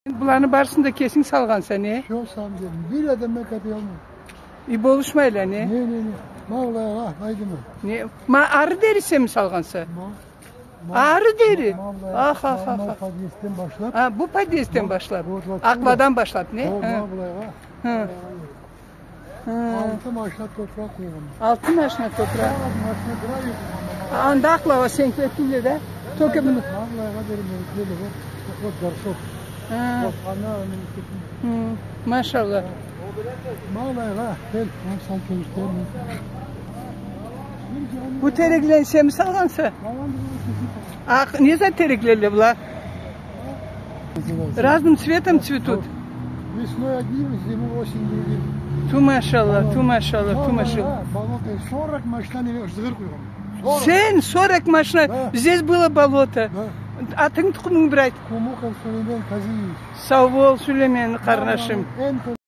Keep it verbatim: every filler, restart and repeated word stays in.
Буланы барысын да кесинг салгъанса, не? Всё сам делал. Бир адамгъа къапай алмайма. И болушмайла, не? Не, не, не. Ма былайгъа, айдыма. Не? Ма ары дери сенми салгъанса? Ма, ма, ары дери. Ма, ма былайгъа. Аха, аха, ма, ма аха. Подъездден башлап. А, бу подъездден башлап. Вот, вот. Акъладан башлап, не? О, ха, ма былайгъа. Ха. Ха. Алты машина топуракъ къойгъанма. Алты машина топуракъ. Алты машина гравий къойгъанма. Анда акълагъа сенг этдиле да. Только муну. Ма былайгъа дери мени. Вот горшок. Ха. Вот, ана мени. Хы, машалла. Ма былайгъа, кел, ма сен кёргюзтейим. Бу тереклени сенми салгъанса? Ма былайгъа. А, не зат тереклелле была? Разным цветом цветут. Весной одни, зимой, осенью другие. Ту машалла, ту машалла, ту машалла. Болото, сорок машина зыгъыр къойгъанма. Сорок. Сен сорок машина, да. Здесь было болото. Да. Атынг, тукъумунг бир айт. Кумуков Сулеймен Казиевич. Сау бол, Сулеймен къарнашым. Ма былайгъа.